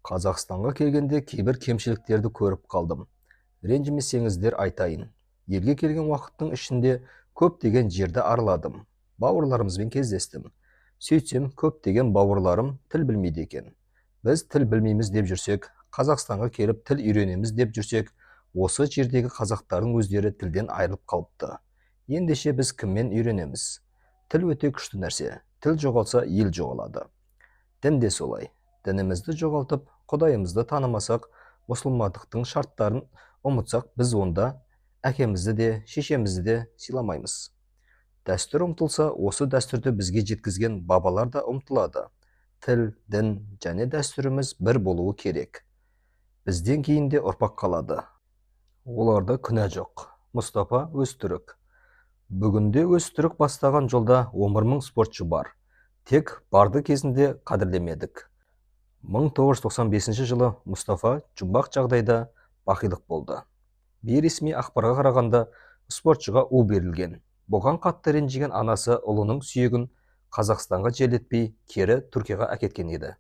Қазақстанға келгенде кейбір кемшіліктерді көріп қалдым. Ренжімесеңіздер, айтайын. Елге келген уақыттың ішінде көптеген жерді араладым, бауырларымызбен кездестім. Сөйтсем, көптеген бауырларым тіл білмейді екен. Біз тіл білмейміз деп жүрсек, Қазақстанға келіп тіл үйренеміз деп жүрсек, осы жердегі қазақтардың өздері тілден айырылып қалыпты. Ендеше біз кіммен үйренеміз? Тіл өте күшті нәрсе. Тіл жоғалса, ел жоғалады. Дін де солай. Дінімізді жоғалтып, құдайымызды танымасақ, мұсылмандықтың шарттарын ұмытсақ, біз онда әкемізді де, шешемізді де сыйламаймыз. Дәстүр ұмытылса, осы дәстүрді бізге жеткізген бабалар да ұмытылады. Тіл, дін және дәстүріміз бір болуы керек. Бізден кейін де ұрпақ қалады, оларда күнә жоқ. Мұстафа Өзтүрік. Бүгінде Өзтүрік бастаған жолда 11 мың спортшы бар. Тек барды кезінде қадірлемедік. 1995 жылы Мұстафа жұмбақ жағдайда бақилық болды. Бейресми ақпарға қарағанда, спортшыға у берілген. Бұған қатты ренжіген анасы ұлының сүйегін Қазақстанға жерлетпей, кері Түркияға әкеткен еді.